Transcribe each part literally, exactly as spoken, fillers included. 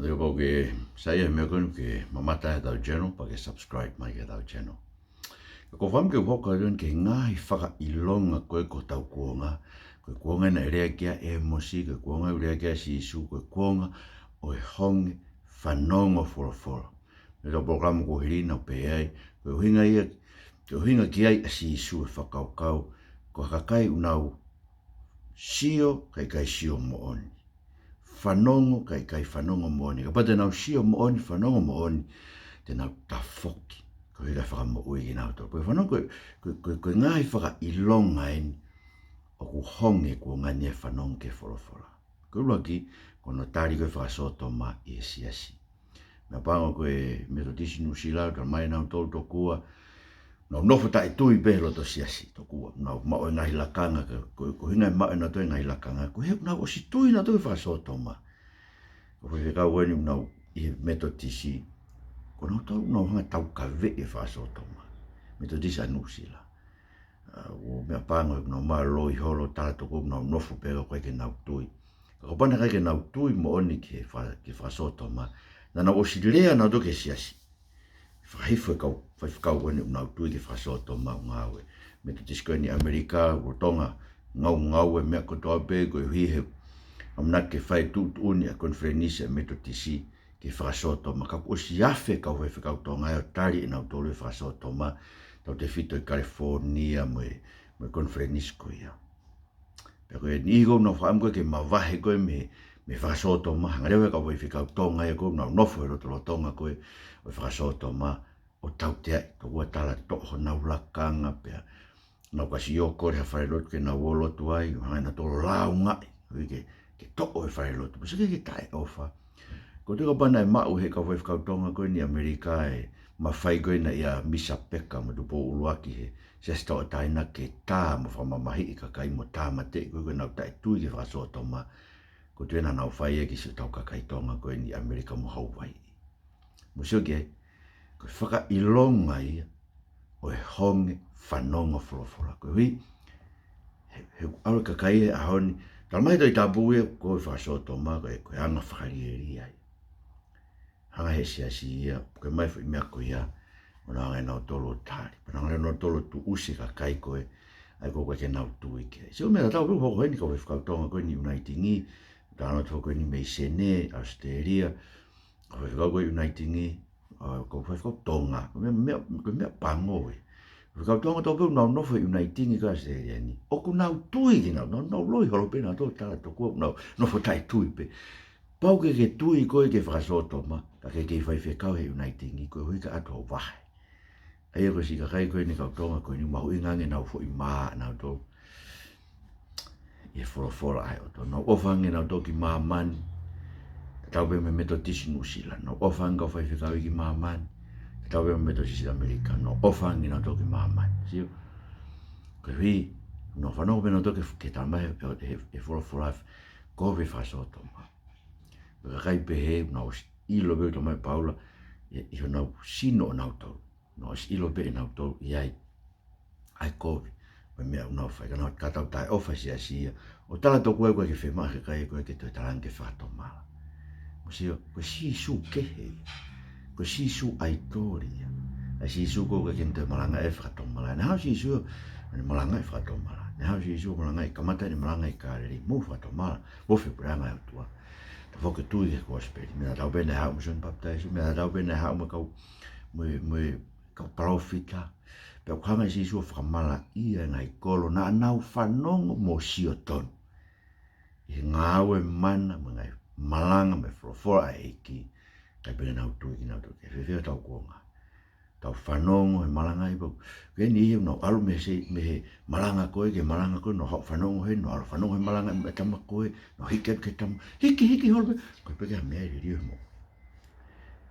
Kapau ʻoku ke saiʻia he meʻa ko eni, ke mamata ʻetau channel, pea ke subscribe mai ki heʻetau channel. Ka ʻoku ou fakaʻamu ke u hoko atu eni ki he ngaahi fakaʻilonga ko ē ki hotau kuonga, ko e kuonga naʻe lea ki ai ʻa ʻĒmosi, ko e kuonga naʻe lea ki ai ʻa Sīsū, ko e kuonga ʻo e honge fanongo folofola. Mei heʻetau polokalama kuo hili naʻa ku pehē ai, ko e ʻuhinga ia, ko e ʻuhinga ki ai ʻa Sīsū e fakakaukau, ko e kakai ʻoku nau sio, kae ʻikai sio moʻoni. Fanongo, kae ʻikai fanongo moʻoni. Kapau te nau sio moʻoni, fanongo moʻoni, te nau tafoki. Ko e ʻikai fakamoʻui kinautolu. Ko e fanongo, ko e, ko e, ko e, ko e ngaahi fakaʻilonga eni ʻoku honge e kuonga ni e fanongo ki he folofola. Ko e ʻuluaki, ko hono tali ko ē e fakasōtoma ʻi he siasi. Meʻapango ko e Metotisi Nuʻusila, talamai ʻe nautolu tokua, nau nofo taʻetui pē he loto siasi, tokua nau maʻu e ngaahi lakanga, ka ko, ko e ʻuhinga e maʻu ʻe nautolu e ngaahi lakanga, ko e he ʻoku nau ʻosi tui nautolu ki he fakasōtoma. Ko e faifekau ko eni ʻoku nau ʻi he Metotisi, ko nautolu ʻoku nau hanga ʻo taukaveʻi e fakasōtoma. Metotisi ʻa Nuʻusila. ʻA, ʻoku meʻapango ʻoku nau mālōlō holo tala tokua ʻoku nau nofo pē ka ʻoku ʻikai ke nau tui. Ka kapau naʻe ʻikai ke nau tui moʻoni ki he fa-, ki he fakasōtoma, naʻa nau ʻosi lea nautolu ki he siasi. Fakahifo e kau faifekau ko eni ʻoku nau tui ki he fakasōtoma ʻoku ngāue. Metotisi ko eni ʻi ʻAmelika, ʻoku Tonga, ngaungaue e meʻa kotoa pē, koeʻuhi he ʻamanaki ke fai e tuʻutuʻuni ʻa e konifelenisi ʻa e Metotisi ki he fakasōtoma. Ka kuo ʻosi afe e kau faifekau Tonga ia ʻo tali ʻe nautolu e fakasōtoma, tautefito ʻi California mo e, mo e konifelenisi ko ia. Pea ko e niʻihi ko ē ʻoku nau fakaʻamu ko ē ke mavahe ko ē mei, mei he fakasōtoma, hanga leva e kau faifekau Tonga ia ko ē ʻoku nau nofo he lotolotonga ko ē ʻo e fakasōtoma ʻo tauteaʻi, tokua tala toʻo honau lakanga pea nau kasi ō ʻo kole ha falelotu ke nau ō ʻo lotu ai, ʻo hanga ʻe nautolu ʻo lāungaʻi, ʻo ʻikai ke, ke toʻo e falelotu. Pea sio ki he taʻeʻofa. Ko e tuʻu kapau naʻe maʻu ʻe he kau faifekau Tonga ko eni ʻi ʻAmelika e mafai ko ē naʻe ʻia Misa Peka mo Tupou ʻUluaki he Siasi Tauʻatāina ke tā mo fakamamahiʻi e kakai mo tāmateʻi ko ē ʻoku nau taʻetui ki he fakasōtoma, ko e tuʻu ena naʻa nau fai ia ki siʻotau kakai Tonga ko eni ʻi ʻAmelika mo Hauaiʻi. Mou sio ki ai, ko e fakaʻilonga ia ʻo e honge fanongo folofola. Koeʻuhi, he, he ʻoku ʻalu e kakai he ʻaho ni, talamai ʻe he Tohi Tapu ia ko e fakasōtoma ko e, ko e anga fakalielia ia. Hanga ʻe he siasi ia, puke mai e foʻi meʻa ko ia, ʻo nau hanga ʻe nautolu ʻo tali. Pea nau hanga ʻe nautolu ʻo tuʻusi e kakai ko ē, ʻa ia ʻoku ʻikai ke nau tui ki ai. Sio, meʻa tatau pē ʻoku hoko heni, kau faifekau Tonga ko eni ʻi ʻUnaitingi, talanoa atu ko eni mei Senē, ʻAositelēlia, kau faifekau ko ē ʻi ʻUnaitingi, ʻa, kau faifekau Tonga, ko e meʻa, meʻa, ko e meʻapango ē. Faifekau Tonga kotoa pē ʻoku nau nofo ʻi ʻUnaitingi ki ʻAositelēlia ni, ʻoku nau tui kinautolu, nau, nau loi holo pē nautolu tala tokua ʻoku nau nofo taʻetui pē. Pau ke ke tui koe ki he fakasōtoma, ka ke kei faifekau he ʻUnaitingi, koeʻuhi ka ʻoatu hoʻo vahe. ʻA ia ko e siʻi kakai ko eni kau Tonga ko eni ʻoku mahuʻinga ange ʻenau foʻi mā ʻanautolu ʻi he folofola ʻa e ʻOtua. Nau ʻofa ange nautolu ki māmani, tatau pē mo e Metotisi Nuʻusila. Nau ʻofa ange kau faifekau ia ki māmani, tatau pē mo e Metotisi ʻAmelika. Nau ʻofa ange nautolu ki māmani. Sio, koeʻuhi, nau fanongo pē nautolu ki he, ki he talamai ʻe he, he, he folofola kovi e fakasōtoma. Ko e kakai pehē, nau ʻosi ʻilo pē ʻoku talamai ʻe Paula, ʻi, ʻi honau sino ʻonautolu. Nau ʻosi ʻilo pē ʻe nautolu ʻi ai ʻa e kovi ʻo e meʻa ʻoku nau fai. Ka nau, ka tau taʻeʻofa he siasi ia, ʻo tala tokua ʻoku ʻikai ke fiemaʻu ʻe he kakai ko ē ke toe talaange ke fakatomala. Mou sio, ko e Sīsū kehe ia. Ko e Sīsū ʻaitoli ia. ʻA e Sīsū ko ē ʻoku ʻikai ke ne toe malangaʻi e fakatomala. Naʻe haʻu ʻa Sīsū ʻo ne malangaʻi e fakatomala. Naʻe haʻu ʻa Sīsū ʻo malangaʻi, kamata ʻene malanga ʻi Kāleli, mou fakatomala, mou fai e puleʻanga ʻo e ʻOtua. Tau foki atu ki he kosipeli. Meʻa tatau pē naʻe haʻu mo Sione Papitaiso, meʻa tatau pē naʻe haʻu mo e kau, mo e, mo e kau palōfita. Pea ʻoku hanga ʻe Sīsū ʻo fakamalaʻia e ngaahi kolo naʻa nau fanongo mo sio tonu ʻi he ngāue mana mo e ngaahi malanga mo e folofola ʻa e ʻEiki. Kae ʻikai pē ke nau tui kinautolu ki ai. Fēfē hotau kuonga? Tau fanongo he malanga ʻi pau. Ko e niʻihi ʻoku nau ʻalu mei he, mei he malanga ko ē ki he malanga ko ē, nau haʻu ʻo fanongo heni, nau ʻalu ʻo fanongo he malanga ʻi he tama ko ē, nau hiki atu ki he tama, hiki, hiki holo pē. Ko e pē ke ha meʻa ʻe liliu he moʻui.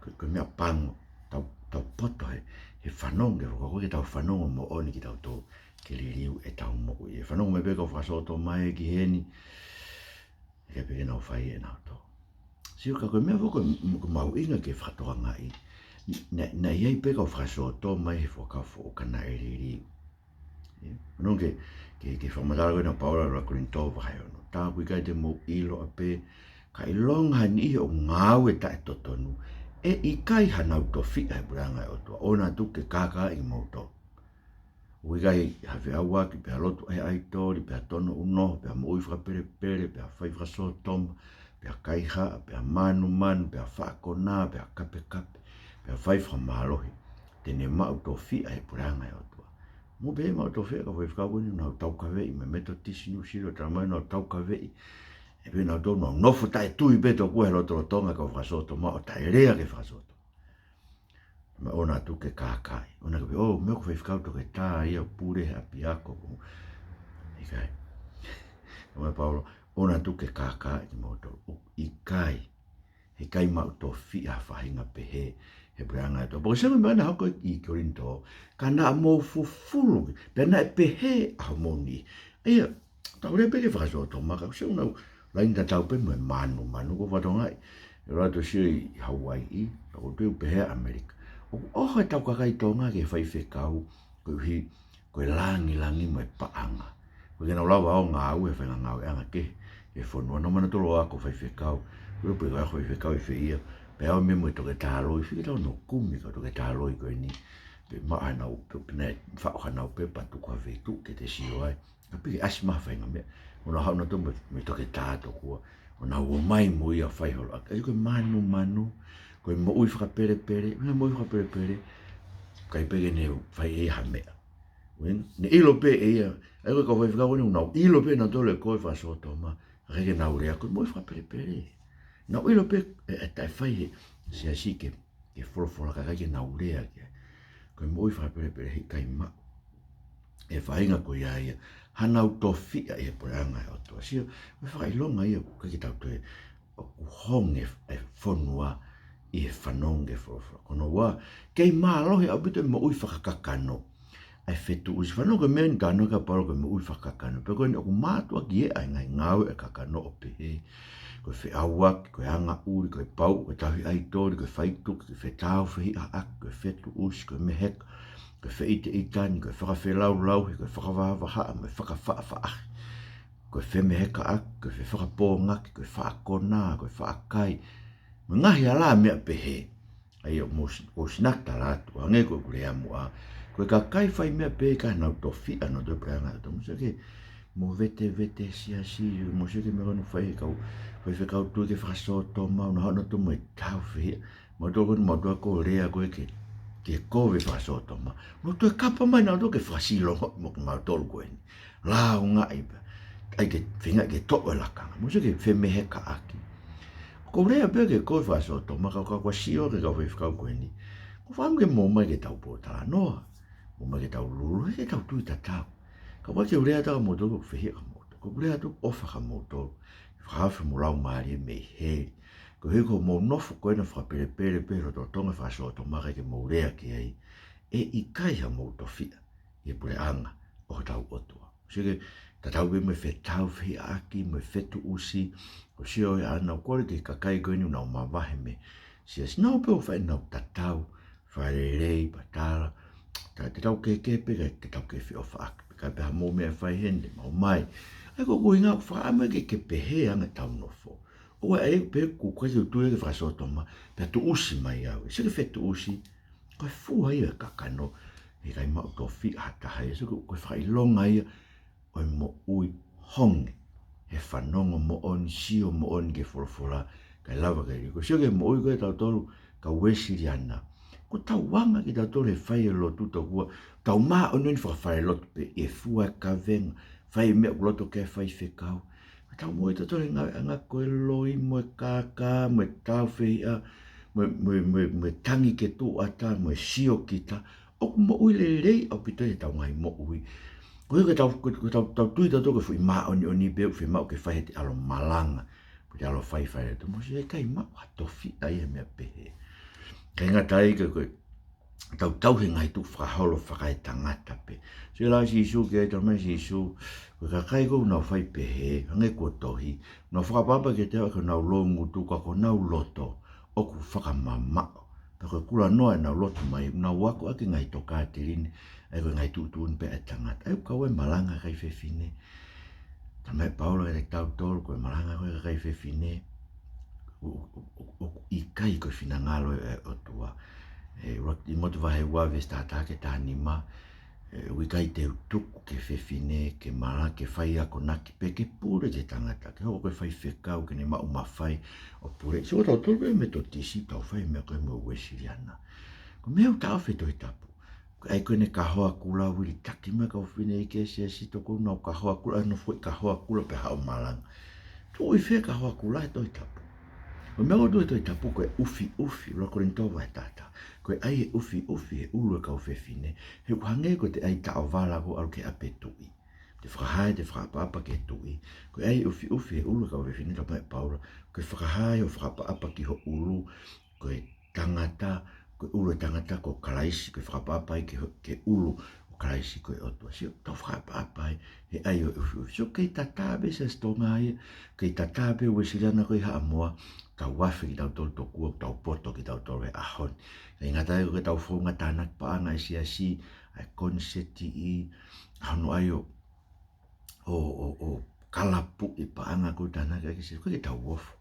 Ko, ko e meʻapango, tau, tau poto he, he fanongo, he ko e ke tau fanongo moʻoni kitautolu ke liliu ʻetau moʻui. ʻE fanongo mai pē kau fakasōtoma ia ki heni, ʻe ʻikai pē ke nau fai ʻe nautolu. Sio, ka ko e meʻa foki ʻoku, ʻoku mahuʻinga ke fakatokangaʻi, naʻe, naʻe ʻi ai pē kau fakasōtoma ia he Fuakava Foʻou ka naʻe liliu. Ia, fanongo ki he, ki he, ki he fakamatala ko ena ʻa Paula ʻi he ʻuluaki Kolinitō vahe ono. Tā ʻoku ʻikai te mou ʻilo ʻapē Ka ʻilonga ha niʻihi ʻoku ngāue taʻetotonu, ʻe ʻikai hanau tofiʻa he puleʻanga ʻo e ʻOtua. ʻOua naʻa tuku ke kākaaʻi kimoutolu. ʻOku ʻikai ha feʻauaki, pe ha lotu ʻa e ʻaitoli, pe ha tono ʻunoho, pe ha moʻui fakapelepele, pe ha fai fakasōtoma, pe ha kaihaʻa, pe ha mānumanu, pe ha faʻa konā, pe ha kapekape, pe ha fai fakamālohi, te ne maʻu tofiʻa he puleʻanga ʻo e ʻOtua. Mou pehē ʻoku maʻu tofiʻa e kau faifekau ko eni ʻoku nau taukaveʻi mei he Metotisi Nuʻusila, talamai ʻoku nau taukaveʻi, ʻe pehē ʻoku nau nofo taʻetui pē tokua he lotolotonga e kau fakasōtoma ʻo taʻelea ki he fakasōtoma. Mo e ʻoua naʻa tuku ke kākaaʻi. ʻOua naʻa ke pehē, ʻō, meʻa ko e faifekau toketā ia ʻoku pule he ʻapiako. ʻIkai. Talamai ʻe Paula, ʻoua naʻa tuku ke kākaaʻi kimoutolu. ʻOku ʻikai. He ʻikai maʻu tofiʻa ha faʻahinga pehē he puleʻanga ʻo e ʻOtua. Pea ko e sio ki he meʻa naʻe hoko ʻi Kolinitō, ka naʻa mou fufulu, pea naʻe pehē ʻa homou niʻihi. ʻA ia, tau lea pē ki he fakasōtoma, ka ʻoku ʻikai ke nau laine tatau pē mo e mānumanu. ʻOku ou fakatokangaʻi, ʻi he ʻalu atu ʻo sio ʻi Hauaiʻi, ka ʻoku ou tui ʻoku pehē ʻa ʻAmelika. ʻOku ʻoho ʻetau kakai Tonga ki he faifekau, koeʻuhi ko e langilangi mo e paʻanga. ʻOku ʻikai ke nau lava ʻo ngāue he faʻahinga ngāueʻanga kehe he fonua. Nau ō mai nautolu ʻo ako faifekau. Ko e pē ko e ako faifekau ʻi fē ia? Pea ō mai mo e toketā loi, fika tau no kumi ka toketā loi ko eni. Pea maʻu hanau, pea, pea nau faʻu hanau pepa tuku ha feituʻu ke te sio ai. Ka piki ʻasi mai ha faʻahinga meʻa. ʻO nau haʻu nautolu mo e, mo e toketā tokua. ʻO nau ō mai mo ia ʻo fai holo. ʻA ia ko e mānumanu, ko e moʻui fakapelepele, meʻa moʻui fakapelepele, ʻikai pē ke ne fai ʻe ia ha meʻa. Ueʻi, ne ʻilo pē ʻe ia, ʻa ia ko e kau faifekau ko eni ʻoku nau ʻilo pē nautolu e ko e fakasōtoma, ka ʻikai ke nau lea, ko e moʻui fakapelepele. Nau ʻilo pē ʻe, ʻe taʻefai he siasi ke, ke folofola ka ʻikai ke nau lea ki ai. Ko e moʻui fakapelepele he ʻikai maʻu ʻe he faʻahinga ko ia ia hanau tofiʻa ʻi he puleʻanga ʻo e ʻOtua. Sio, ko e fakaʻilonga ia ʻoku ʻikai ke tau toe ʻoku honge e fonua ʻi he fanongo ki he folofola. Ko hono ua, kei mālohi ʻaupito e moʻui fakakakano ʻa e fetuʻusi. Fanongo ki he meʻa ni, talanoa ki ai ʻa Paula ko e moʻui fakakakano. Pea ko eni ʻoku mātuʻaki ʻa e ngaahi ngāue ʻa e kakano ʻo pehē, ko e feʻauaki, ko e angaʻuli, ko e pauʻu, ko e tauhi ʻaitoli, ko e faituki, ko e fetāufehiʻaʻaki, ko e fetuʻusi, ko e meheka, ko e feʻiteʻitani, ko e fakafelaulauhi, ko e fakavahavahaʻa, mo e fakafaʻafaʻahi, ko e femehekaʻaki, ko e fefakapōngaki, ko e faʻa konā, ko e faʻa kai, mo e ngaahi ʻalā meʻa pehē. ʻA ia mou s-, ʻoku ou sinaki tala atu, hangē ko ʻeku lea muʻa, ko e kakai fai meʻa pehē ʻikai hanau tofiʻa nautolu he puleʻanga ʻo e ʻOtua. Mou sio ki he, mou vetevete siasi, mou sio ki he meʻa ʻoku nau fai ʻe he kau faifekau tui ki he fakasōtoma, ʻoku nau haʻu nautolu mo e tāufehiʻa. Mautolu ko eni, mautolu ko e lea ko ē ke, ke kovi fakasōtoma. Mautolu e kapa mai nautolu ke fakasilongo mo kimautolu ko eni. Lāungaʻi pē. ʻAi ke feinga ke toʻo e lakanga. Mou sio ki he femehekaʻaki. ʻOku ou lea pē ke kovi fakasōtoma, ka, ka, ka ʻoku ou sio ki he kau faifekau ko eni. ʻOku ou fakaʻamu ke mou ō mai ke tau pōtalanoa. Mou ō mai ke tau lulu, he ke tau tui tatau. Ka ʻoku ʻikai ke u lea atu kia moutolu ʻoku fehiʻa kia moutolu. ʻOku ou lea atu ʻofa kia moutolu. Fakaafe mo laumālie mei heli. Koeʻuhi ko hoʻomou nofo ko ena fakapelepele pē he lotolotonga e fakasōtoma kae ʻikai ke mou lea ki ai, ʻe ʻikai hamou tofiʻa ʻi he puleʻanga ʻo hotau ʻOtua. Sio ki he tatau pē mo e fetāufehiʻaʻaki, mo e fetuʻusi, ʻoku sio ʻe ʻAna ʻoku kole ki he kakai ko eni ʻoku nau mavahe mei he siasi, nau pē ʻoku fai ʻenau tatau, fakalelei, patala, ta, te tau kehekehe pē kae, ke tau kei feʻofaʻaki. Kae pehē mo e meʻa ʻe fai heni, mau mai. ʻA ia ko ʻeku ʻuhinga ʻoku ou fakaʻamu ke, ke pehē ange ʻetau nofo. ʻOua ʻe pehē ʻoku ʻikai ke u tui ki he fakasōtoma, pea tuʻusi mai au. Sio ki he fetuʻusi, ko e fua ia e kakano, heʻikai maʻu tofiʻa ha taha ia. Sio ko e, ko e fakaʻilonga ia ʻo e moʻui honge he fanongo moʻoni, sio moʻoni ki he folofola, kae lava ke liko. Sio ki he moʻui ko ē ʻa tautolu kau Uēsiliana. Ko ʻetau anga kitautolu he fai e lotu tokua, tau māʻoniʻoni fakafalelotu pē, ʻi he fua e kavenga, fai e meʻa ʻoku loto ki ai e faifekau. Ka tau moʻui tautolu he ngāueʻanga ko e loi, mo e kākā, mo e tāufehiʻa, mo e, mo e, mo e, mo e tangi ke tuʻu ʻatā, mo e sio kita, ʻoku moʻui lelei ʻaupito ia ʻetau ngaahi moʻui. Ko ia ke tau, ko, ko tau, tau tui tautolu ko e foʻi māʻoniʻoni pē ʻoku fiemaʻu ke fai heʻete ʻalu ʻo malanga, pe te ʻalu ʻo fai fai atu. Mou sio, ʻikai maʻu ha tofiʻa ia he meʻa pehē. ʻIkai ngata ai ka ko e tau tauhi e ngaahi tukufakaholo fakaetangata pē. Sio, lau ʻa Sīsū ki ai, talamai ʻe Sīsū, ko e kakai ko ē ʻoku nau fai pehē, hangē kuo tohi, ʻoku nau fakaʻapaʻapa kiate au ʻaki honau loungutu, ka ko honau loto ʻoku fakamamaʻo. Pea ko e kulanoa ʻenau lotu mai, ʻoku nau ako ʻaki e ngaahi tokāteline, ʻa ia ko e ngaahi tuʻutuʻuni pē ʻa e tangata. ʻA ia ʻoku kau ai e malanga ʻa e kakai fefine. Talamai ʻe Paula kiate kitautolu, ko e malanga ko ē ʻa e kakai fefine, ʻOku, ʻoku, ʻoku ʻikai ko e finangalo ʻo e ʻOtua. ʻE, ʻUluaki Tīmote vahe ua veesi taha taha ki he taha nima, ʻe, ʻoku ʻikai te u tuku ki he fefine ke mala, ke fai akonaki, pe ke pule ki he tangata, ke hoko ko e faifekau ke ne maʻu mafai ʻo pule. Sio, tautolu pē Metotisi, tau fai e meʻa ko ē mo e Uēsiliana. Ko e meʻa ʻoku taʻofi ʻe he Tohi Tapu. Ko e ʻai ko eni e kahoa kula, ʻoku ʻikai taki mai e kau fefine ʻi he siasi, tokua naʻa nau kahoa kula, ʻa e nofo ʻi he kahoa kula pea haʻu ʻo malanga. Tuʻu ʻi fē e kahoa kula he Tohi Tapu? Ko e meʻa ʻoku tuʻu he Tohi Tapu ko e ʻufiʻufi, ʻuluaki Kolinitō vahe taha taha. Ko e ʻai e ʻufiʻufi he ʻulu e kau fefine, he ʻoku hangē ko ʻete ʻai taʻovala ʻo ʻalu ki he ʻapi e tuʻi. Te fakahā ʻete fakaʻapaʻapa ki he tuʻi. Ko e ʻai e ʻufiʻufi he ʻulu e kau fefine, talamai ʻe Paula, ko e fakahā ʻo fakaʻapaʻapa ki ho ʻulu, ko e tangata, ko e ʻulu e tangata ko Kalaisi, ko e fakaʻapaʻapa ia ki ho-, ki he ʻulu ʻo Kalaisi ko e ʻOtua. Sio, tau fakaʻapaʻapa ai he ʻai ʻo e ʻufiʻufi. Sio, kei tatā pē Siasi Tonga ia, kei tatā pē Uēsiliana ko ē ʻi Haʻamoa, tau afe kitautolu tokua, tau poto kitautolu he ʻaho ni. ʻIkai ngata ai, ko ʻetau founga tānaki paʻanga ʻa e siasi, ʻa e koniseti, ʻa hono ʻai ʻo ʻo, ʻo, ʻo kalapuʻi paʻanga ko ē tānaki ʻaki e siasi, ʻoku ʻikai ke tau ofo.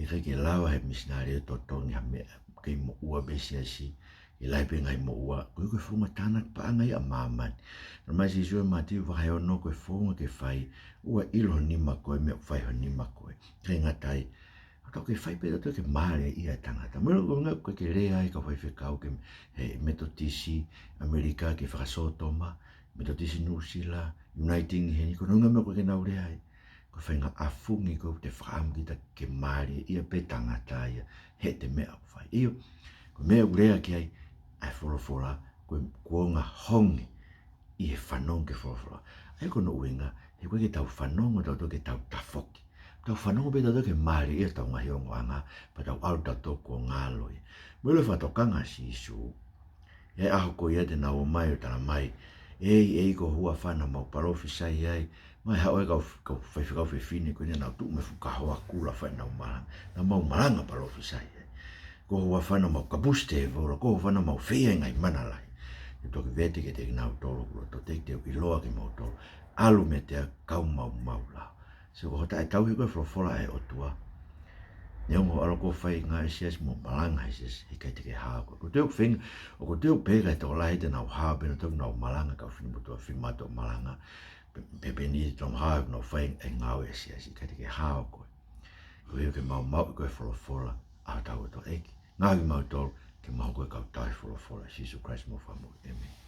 ʻIkai ke lava he misinale ʻo totongi ha meʻa, kei moʻua pē siasi, ʻe lahi pē ngaahi moʻua, ko e, ko e founga tānaki paʻanga ia ʻa māmani. Talamai ʻe Sīsū ʻi Mātiu vahe ono, ko e founga ke fai, ʻoua ʻe ʻilo ho nima ko ē, meʻa ʻoku fai ho nima ko ē. ʻIkai ngata ai, ʻoku tau kei fai pē tautolu ke mālieʻia e tangata. Melo ko e ngaahi, ko e ke lea ai e kau faifekau ki he Metotisi ʻAmelika ke fakasōtoma, Metotisi Nuʻusila, Uniting heni, ko e ngaahi meʻa ko ē ke nau lea ai. Ko e faʻahinga ʻafungi ko ē ʻoku te fakaʻamu kita ke mālieʻia pē tangata ia heʻete meʻa ʻoku fai. ʻIo, ko e meʻa ʻoku lea ki ai ʻa e folofola, ko e kuonga honge ʻi he fanongo ki he folofola. ʻA ia ko hono ʻuhinga, he ʻoku ʻikai ke tau fanongo tautolu ke tau tafoki. Tau fanongo pē tautolu ke mālieʻia ʻetau ngaahi ongoʻanga, pea tau ʻalu tautolu kuo ngalo ia. Mou ʻilo e fakatokanga ʻa Sīsū. ʻI he ʻaho ko ia te nau ō mai ʻo talamai, ʻEiki, ʻEiki, ko ho huafa naʻa mau palōfisai ai. Mai haʻu e kau, kau faifekau fefine ko eni naʻa nau tuʻu mei he fuʻu kahoa kula ʻo fai ʻenau malanga. Naʻa mau malanga palōfisai ai. Ko ho huafa naʻa mau kapusi e tēvolo, ko ho huafa naʻa mau fai e ngaahi mana lahi. Te u toki vete kiate kinautolu, kuo loto teʻeki te u ʻiloa kimoutolu. ʻAlu meiate au, kau maumau lao. Sio, ko hoʻo taʻetauhi ko ē e folofola ʻa e ʻOtua, neongo ʻoku ʻalu koe ʻo fai e ngāue he siasi mo malanga he siasi, he ʻikai te ke hao koe. ʻOku ou tui ʻoku feinga, ʻoku ou tui ʻoku pehē ki he tokolahi te nau hao pē nautolu, nau malanga, kau finemotuʻa fiemaʻu ʻo malanga, pe, pe, pe ʻoku nau hao, nau fai e ngāue he siasi, ʻikai te ke hao koe. Koeʻuhi ke maumauʻi koe ʻe he folofola ʻa hotau ʻOtua. ʻEiki, ngaohi kimautolu ke mau hoko ko e kau tauhi folofola ʻa Sīsū Kalaisi homau Fakamoʻui. ʻĒmeni.